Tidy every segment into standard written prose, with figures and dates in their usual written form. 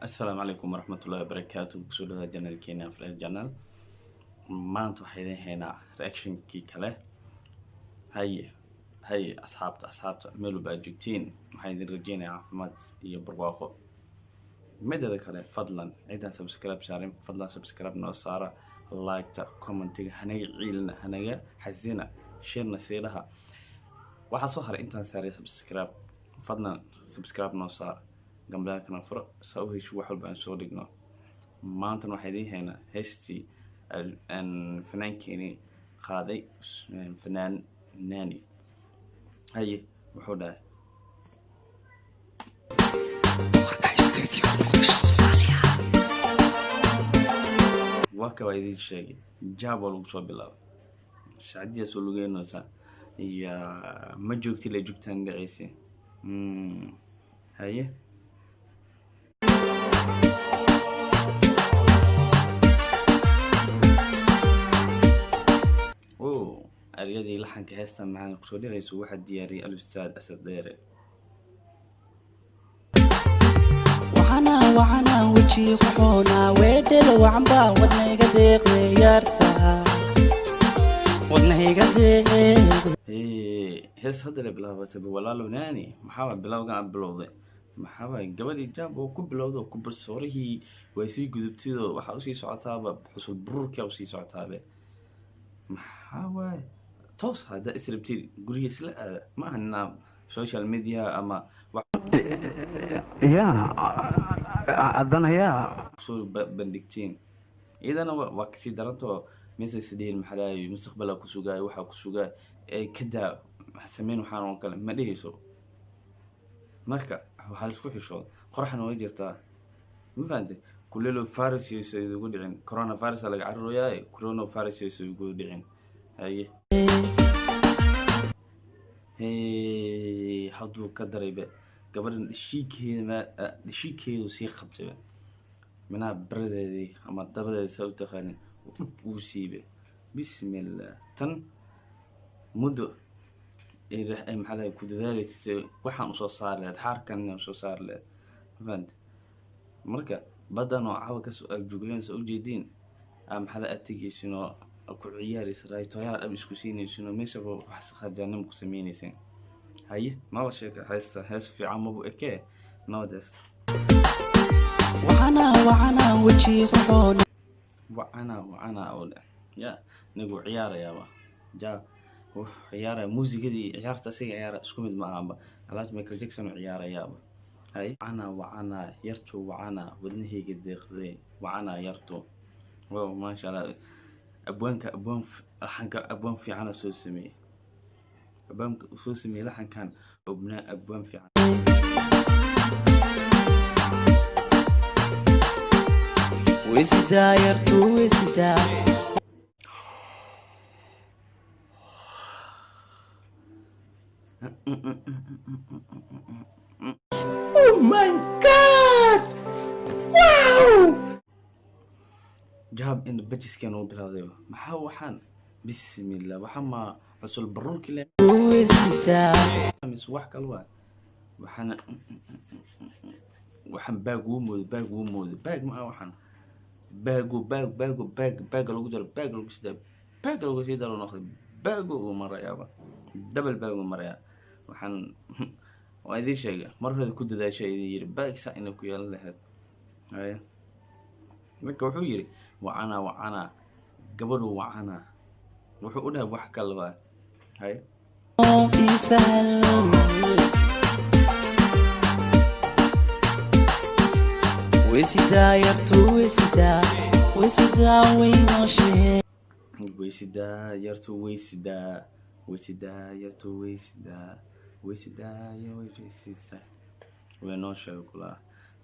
Asalaamu calaykum waraxmatullahi wabarakaatu. Kusoo dhawaada channelkeena Afreer Channel. Maanta waxaa idin haynaa reactionkii kale. Haye haye, asxaabta, asxaabta meel walba aad joogtiin, waxaan idin rajeynayaa caafimaad iyo barwaaqo. Mideeda kale, fadlan ciddaan subscribe saarin, fadlan subscribe noo saara, like-ta, commentiga hanaga ciilina, hanaga xasina, sharena siidhaha. Waxaa soo haray intaan saaray subscribe, fadlan subscribe noo saar, gambaleelkana furo saa u hesho wax walba aan soo dhigno. Maantana waxaa idiin haynaa heestii fanaankeenii qaaday, fanaan Nani. Haye, wuxuu dhahay: Boqorka Studio, Muqdisho, Soomaaliya. Waa ka waa idiin sheegay, jaab waa lagu soo bilaabay, sacdiyaa soo lugeynaysaa iyo ma joogti la joogtaan dhacaysa. Haye. O eryadii, laxanka heestan macaan kusoo dhacayso waxaa diyaariyay alustaad Asad Dheere. Waxana waxana weji quxoona weedhelo wacanba wadnayga deeqde yaarta wadnayga deeqde. Hee, hees hadda la bilaabatay. Walaalo Naani, maxaa waay bilowgan aad bilowday? Maxaa waay gabadhii jaab oo ku bilowdo ku barsoorihii way sii gudubtidoo waxaa usii socotaaba xusul buruurkaa usii socotaabe. Maxaa waaye? Toos haddaa israbtid guriga isla aada, ma ahan inaa social media ama wax yaa haddana yaa kusoo bandhigtiin. Iyadana waa kasii darantoo mise isdhihin, maxaa lahay, mustaqbalaa ku sugaayo, waxaa ku sugaay ee kadaa sameyn waxaan oo kale ma dhehayso. Marka waxaa la isku xishooda, qoraxna way jirtaa, ma fahantay? Kulelo virus yaysa idugu dhicin, coronavirus aa laga cararooyaaye, coronavirus yaysa igu dhicin. Haye. Hey, hadduu ka darayba gabadhan dhashiikeeda, dhashiikeedu sii qabtayba, minaha baradeedii ama dabadeeda saa u taqaanin dhub uu siibe. Bismillah, tan muddo ay maxaa lahay ku dadaaleysa waxaan usoo saari lahayd, xaarkan inaan usoo saari lahayd, ma fahante? Marka baddan oo cawa kasoo agjugleynaysa ujeediin aa maxaa la aad tegeysin oo ku ciyaaraysa, raaytooyaal dhab isku siinaysin oo meeshaba wax khajaanimo ku sameynaysin. Haye, nabad sheeka heesta, hees fiican mabu ekee, nabad heesta. Waxana waxana weji quxoona. Wacana wacana oo dheh ya nigu ciyaarayaaba, ja wuxuu ciyaaraya muusigadii ciyaarta, asiga ciyaara isku mid ma ahaba, alaaj Michael Jackson uu ciyaarayaaba. Hay, wacana wacana yartu, wacana wadnahayga deeqday, wacana yartu. Wow, maasha Allah, abwaanka, abwaan laxanka, abwaan fiicana soo sameeyey, abwaanka uu soo sameeyey laxankan obnaa, abwaan fiican. Wesidaa yartu wesidaa. Oh my God! Wow! Jaab in bajiskan uu bilowday, maxaa waxaan? Bismillah, waxa ma cusul baruurkii le Wesidaa. Mise wax kale waa? Waxaana waxaan baag uu mooday, baag uu mooday, baag ma aha waxaan, baago baag baago baag baaga lagu daro, baag lagu sii daro, baag lagu sii daro noqday, baago uu marayaaba, dabal baag uu marayaa. Waxaan waa idiin sheegay mar hore, ku dadaashay idin yiri baag saa inay ku yeelan lahayd. Haye, marka wuxuu yiri wacana wacana gabadhu, wacana wuxuu u dhahay wax kaleba. Haye. Ii sahal. Wesidaa yartu wesidaa wesidaa waynooshe. Weysidaa yartu weysidaa, weysidaa yartu weysidaa, weysidaa ya weysidaa way nooshahay kulaa,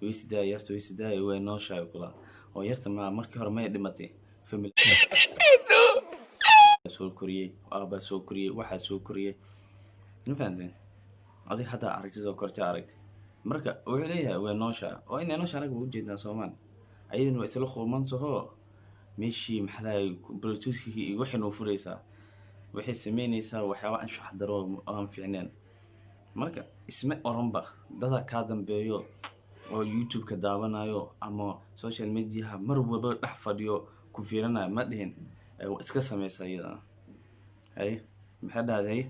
weysidaa yartu weysidaa way nooshahay kulaa. Oo yarta ma markii hore may dhimatay? Family soo koriyey, aabaa soo koriyey, waxaa soo koriyey, ma fahanteen? Adig haddaa aragtid oo korta aragtay. Marka wuxuu leeyahay way nooshaa, oo inay noosha anaga waa ujeednaa soomaan, ayadana waa isla qumantaho meeshii, maxaa lahay, bluetoothkii iyo waxay noo furaysaa, waxay sameynaysaa waxyaaba anshax daro oo aan fiicneen. Marka isma oranba dadaa kaa dambeeyo. Oo YouTube-ka daawanayo ama social mediaha mar walba dhex fadhiyo ku fiiranayo ma dhihin. Waa iska sameysa iyadana. Hay, maxay dhahday?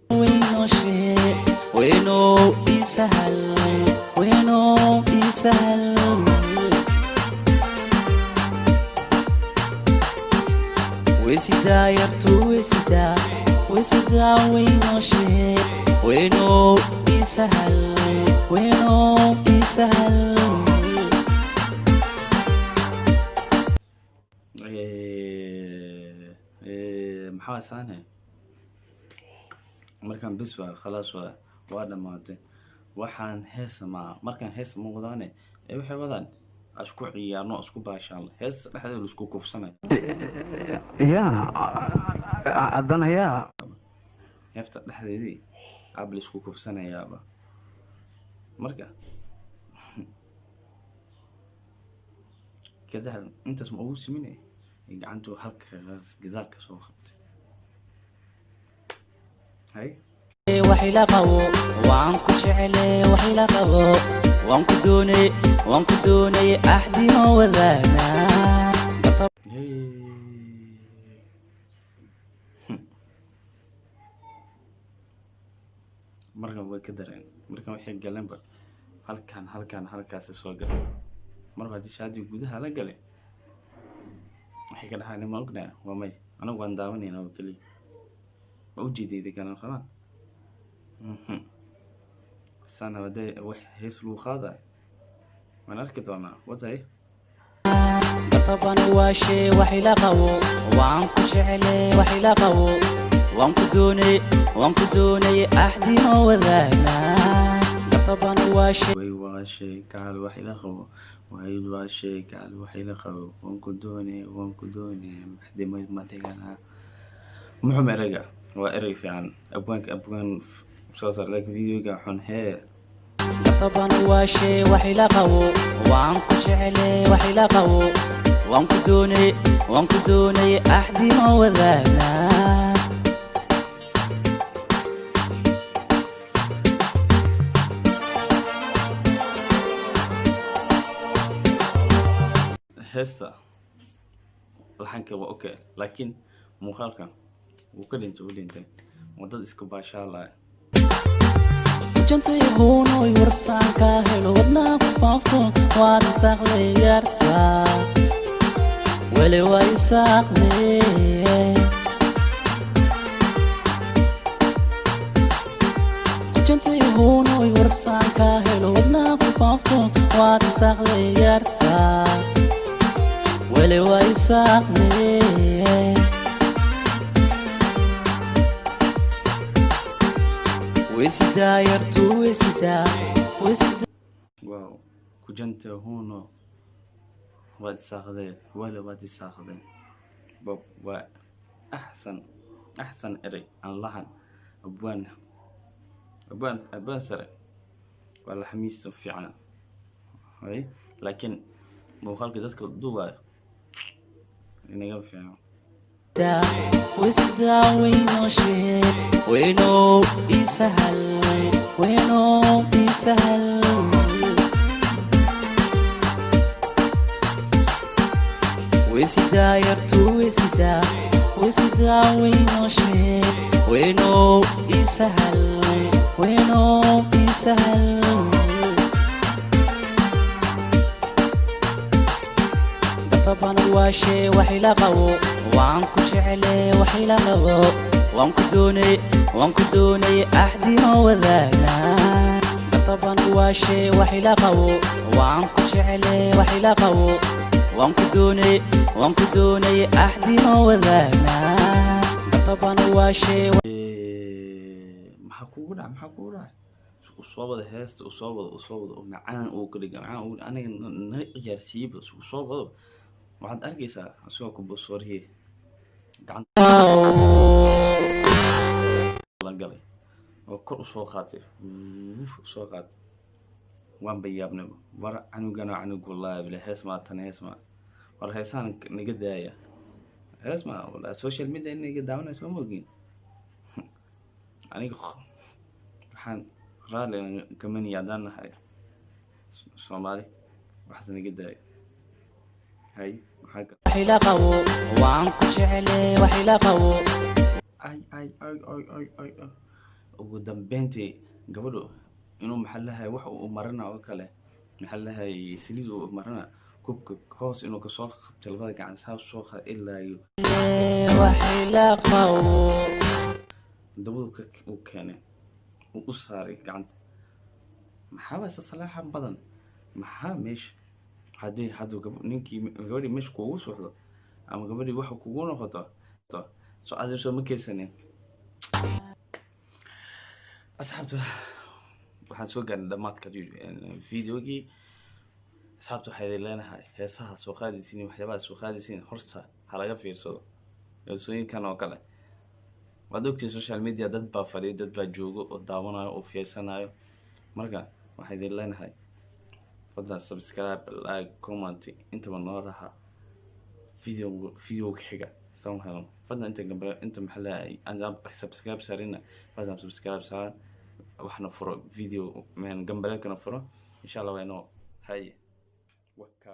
Waynooshe, waynow isahal, waynow isahal. Waysidaa yartu, waysidaa, waysidaa, waynooshe, waynow isahal, waynow isahal. Maxaa saane markaan bis waa khalaas, waa dhamaatay. Waxaan heesa maa markaan heesa ma wadaane ee waxay wadaan isku ciyaarno, isku baashaan, hees dhexdeeda la isku kufsanayo. Yaa haddana yaa. Heefta dhexdeedii aab la isku kufsanayaaba. Marka kadax intaas ma ugu siminay, gacantu halka gadaalka soo qabtay. Hay. Wax ila qabo, waan ku jecele, wax ila qabo, waan ku doonay, waan ku doonay, axdi ma wadaagnaa darta. Hey. Markan way ka dareen. Markan waxay galeenba halkan, halkan, halkaasi soo galay. Marba haddii shaadi gudaha la galay, waxay ka dhaxaan ma ognahay? Waa may, anagu waan daawanaynaa oo keliya. Ma ujeedayda kana qabaan sana hadee wax hees lagu qaadayo, waan arki doonaa watay. Dartaban waa shee, wax ila qabo, waan ku jecele, wax ila qabo, waan ku doonay, waan ku doonay, axdi ma wadaagnaa, dartaban waa shee. Way waa shay gacal, wax ila qabo, way waa shay gacal, wax ila qabo, waan ku doonay, waan ku doonay, maxdi ma dhiganaa. Muxum ereyga waa erey fiican, abwaanka abwaan soo saar, laakiin videoga xun hee. Dartaban waa shee, wax ila qabo, waan ku jecele, wax ila qabo, waan ku doonay, waan ku doonay, axdi ma wadaagnaa. Heesta laxanka waa okay, laakiin muuqaalka wuu ka dhintay, wuu dhintay. Waa dad iska baashaalaya. Jantay huunoy, warsaan kaa helo, wadnaa ku faafto, waad isaaqday yarta, weli waa isaaqday. Jantay huunoy, warsaan kaa helo, wadnaa ku faafto, waad isaaqday yarta, weli waa isaaqday. Waysidaa yartu, waysidaa, waysidaa. Wow, kujanta huno, waad isaaqdeen, wala waad isaaqdeen. Bob waa axsan, axsan erey aan lahan. Abwaan, abwaan, abwaan sare waa laxamiista fiican hay, laakiin muuqaalka dadka duubaayo inaga fiican. Waysidaa, waynooshe, waynow isahal, waynow isahal. Waysidaa yartu, waysidaa, waysidaa, waynooshe, waynow isahal, waynow isahal. Dartaban waa shee, wax ila qabo, waan ku jecele, wax ila qabo, waan ku doonay, waan ku doonay, axdi ma wadaagnaa, dartaban waa shee, wax ila qabo, waan ku jecele, wax ila qabo, waan ku doonay, waan ku doonay, axdi ma wadaagnaa, dartaban waa shee. Maxaa kugu dhacay? Maxaa kugu dhacay? U soo wada heesta, u soo wada, u soo wada, oo macaan uu ka dhiga, macaan uu aniga na ciyaarsiiyeyba. U soo wado, waxaad arkaysaa asagoo ku bosoorihii gacanta la galay oo kor usoo qaatay, usoo qaatay. Waan bayaabnay. War canugana canug, wallahi bila hees maa tan, hees maa. War heesaan naga daaya, hees maa wallahi. Social media inaga daawanayso ma ogin. Aniga waxaan raalli kamani haddaan nahay. Soomaali waxaas naga daaya. Hay, maxaa Wax ila qabo, waan ku jecele, wax ila qabo. Ay, ay, ay, ay, ay, ay, ay. Ugu dambeyntii gabadhu inuu, maxaa lahay, wax uu marana oo kale, maxaa lahay, saliid uu marana, kubka hoos inuu kasoo qabtay labada gacan, saas soo qaa ilaa iyo Wax ila qabo. Dabadu ka uu keenay, uu u saaray gacanta. Maxaa baa salaaxa badan? Maxaa meesha haddii hadduu ninkii gabadhii meesha kuugu suuxdo ama gabadhii waxa kugu noqoto, so adeer soo ma keensanin? Asxaabta, waxaan soo gaarnay dhammaadka videogii. Asxaabta, waxay idin leenahay, heesaha soo qaadaysiin iyo waxyaabaha soo qaadaysiin horta ha laga fiirsado. Heesooyinkan oo kale, waad ogtiin, social media dad baa fadhiyo, dad baa joogo oo daawanayo oo fiirsanayo. Marka waxaan idin leenahay, fadlan subscribe, like, comment intaba noo raaxa. Video videoga xiga saan helo, fadlan inta gambe inta, maxaa leeyahay, aan subscribe saarina, fadlan subscribe saaran, waxna furo video gambaleelkana furo, insha Allah. Waa inoo haye waka.